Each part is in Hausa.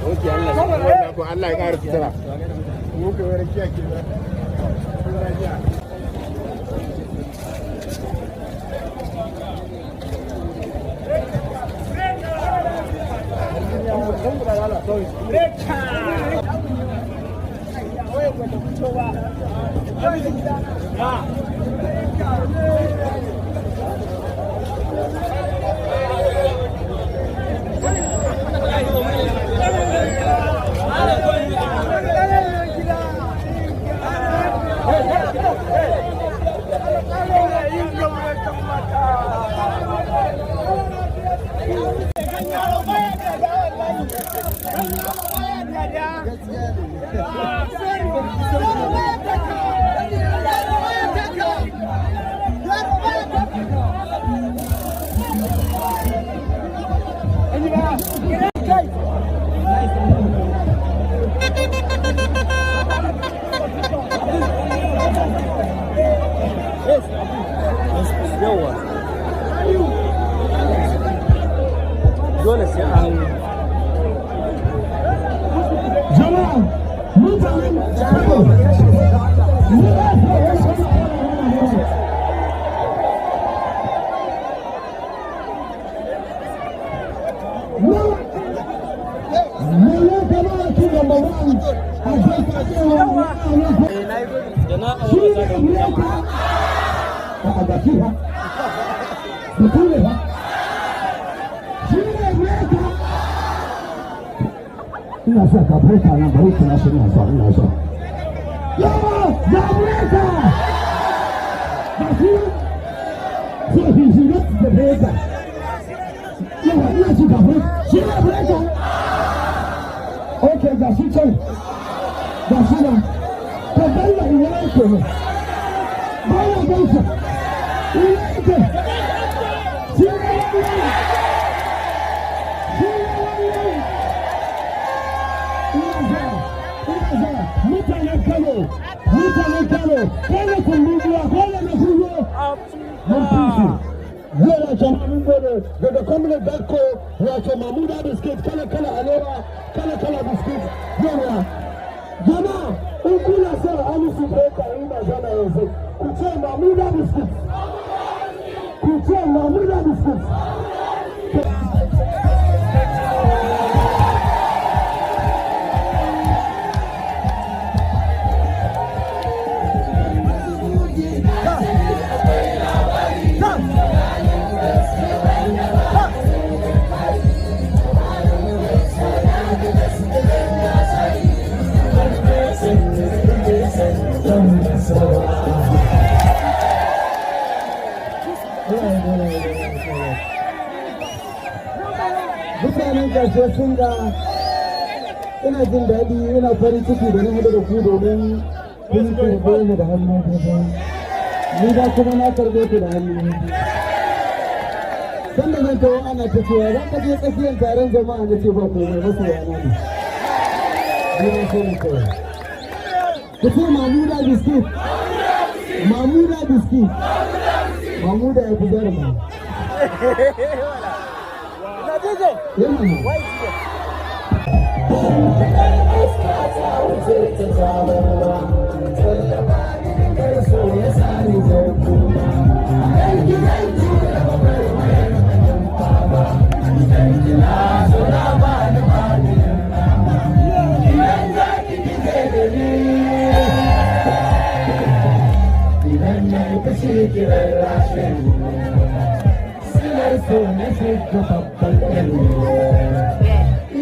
Okay, Allah ko Allah ya ƙara sutura. Mu ka wani kiya ke ba. Yawa, dole sai an Jama'a, mutanen Kano, da na aure za ka Ina so ka furta nan, bari kina shi, ina so, ina so. Yawa, ga breaker! Ga shi, so he shi not the breaker. Yawa, ina so ka furta, shi ne breaker. Okay, ga shi can, ga shi nan. Ka balla ina yake ne. Ba na gansa. Ina yake. Shi ne wannan. Shi ne wannan. Ina zuwa, mutanen Kano, mutanen Kano, kone kullubiya, kone na kullo, mun fi su. Yau wato mun gode daga Comrade Dakko, wato Mamuda Biskit, kala kala alewa, kala kala biskit, yawa. Jama'a, in kuna son Hamisu Breaker yi magana yanzu, ku ce Mamuda Biskit. Ku ce Mamuda Biskit. Mutanen kasuwar Singa, ina jin daɗi, ina farin ciki da na haɗu da ku, domin kun karɓe ni da hannu biyu, ni ba kuma na karɓe ku da hannu biyu. Sanda zan tawo ana ta cewa za ka je tsakiyar taron jama'a, na ce ba komai, masoya na ne. Ni na so mu kawai ku ce Mamuda Biskit, Mamuda Biskit, Mamuda ya fi jaruma. Yana.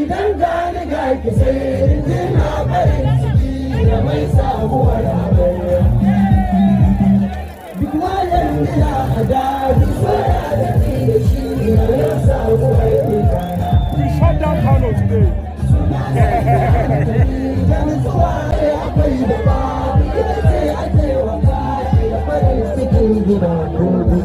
Idan gani ga ki sai na farin ciki da mai sabuwar amarya. Duk wayan da a daji soya da ni da shi na yau sabuwar ita. We shut down Kano today. Da nutsuwa akwai da babu ita ce ake wa kashi da farin cikin gida gobe.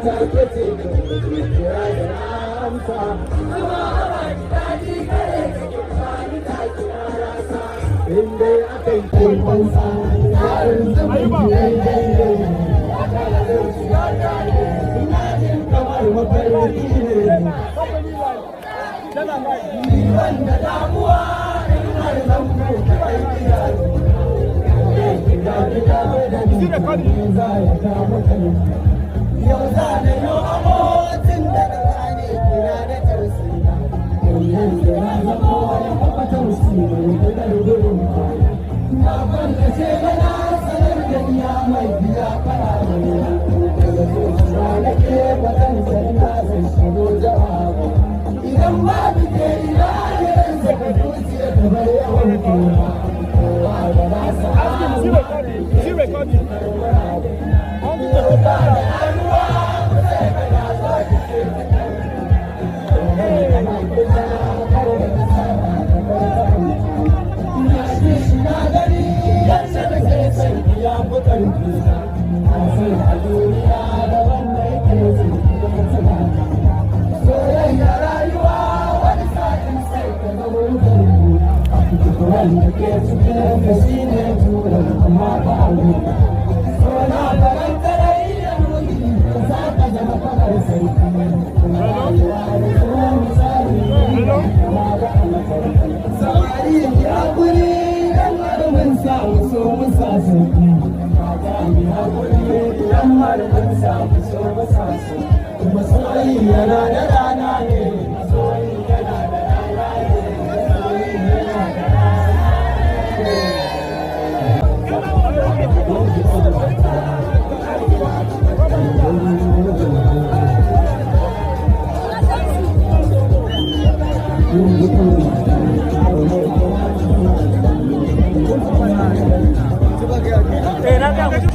ta ke ce kira da na amsa. Zuma ba daɗi kare cikin bani ta kira rasa. In dai aka yi kurbansa, tsarin zumunci ya yi daidai. Ina jin kamar mafarki ne. Ni ban da damuwa in har zan buɗe idanu. Yau za na yi abotin da na gane kira da tausina. Yanzu na zama wani kafa tausi mai gudar gudun kwana. Na farkace bana sanar da iya mai biya fara mai. Daga zuciya nake ba zan san na zan shigo jama'a. Idan babu ke ina ne zan saka zuciya ta bar yawan kura. Kowa da nasa. Ask him, is he recording? Is he recording? Wanda ke cikin ka shi ne turan amma ba a Sona faranta rai da ruhi ka sa ka zama kamar sarki. Rayuwa da kuma misali kama da alfarki. Samari ya hakuri dan har mun samu so mun sa sauki. Mata mi hakuri dan har mun samu so mun sa sauki. Masoyi yana da rana ne, masoyi yana da rana ne, masoyi yana da rana ne. Eh, na ga mutum.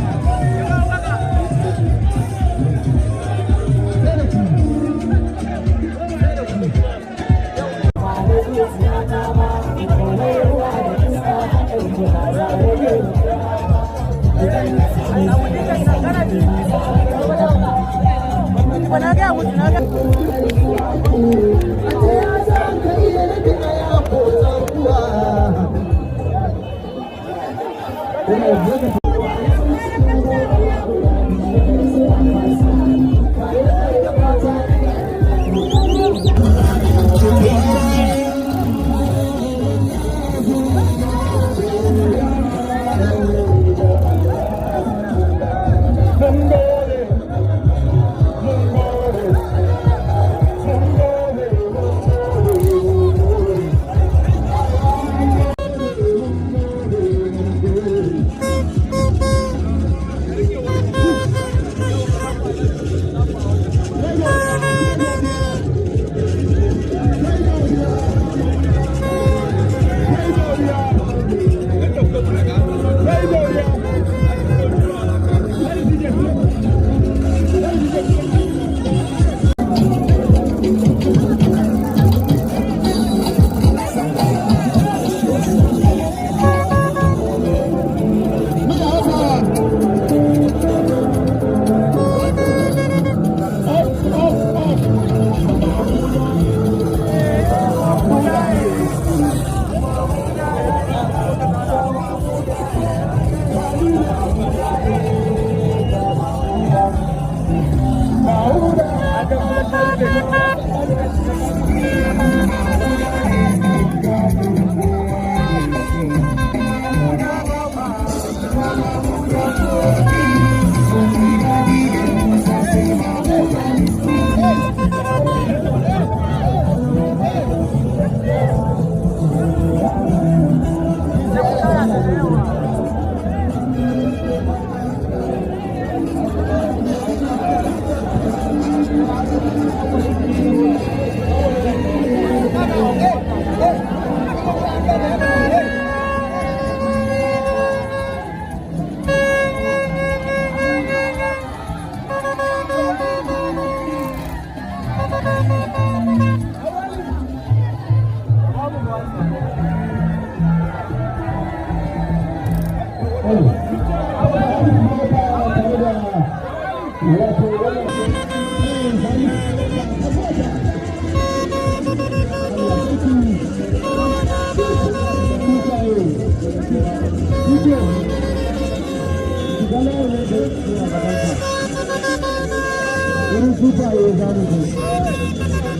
Wato wannan Suna gaban ka. Wurin sufaye za mu je.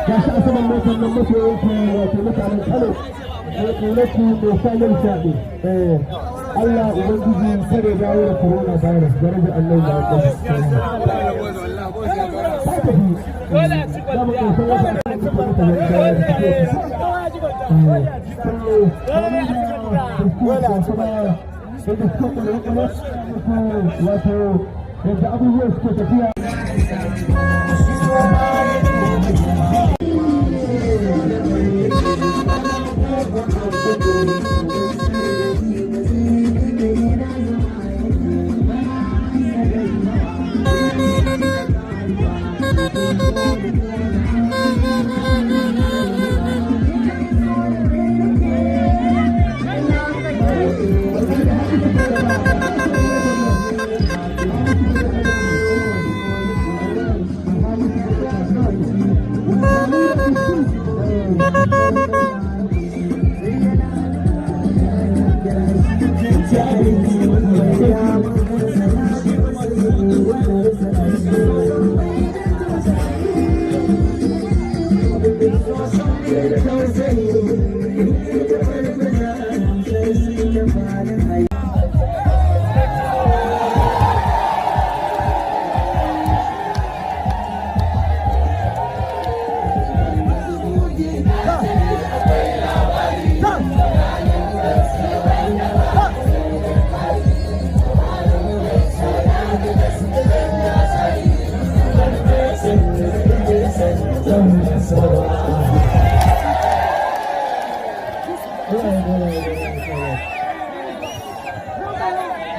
Gashi a saman motar nan masoyan ku, wato mutanen Kano mai ƙaunar mai samun shaɗi. Allah Ubangiji kada dawo da corona virus, darajar Allah da ya wato yadda abubuwan suke tafiya.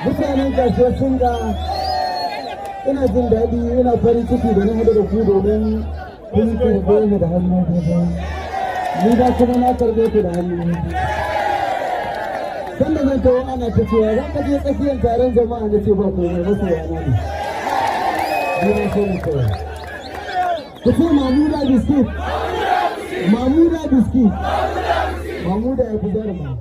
Mutanen kasuwar sun ga ina jin daɗi, ina farin ciki da na haɗu da ku domin kun karɓe ni da hannu biyu, ni ba kuma na karɓe ku da hannu biyu. Sanda zan tawo ana ta cewa za ka je tsakiyar taron jama'a, na ce ba komai, masoya na ne. Ni na so mu kawai ku ce Mamuda Biskit, Mamuda Biskit, Mamuda ya fi jaruma.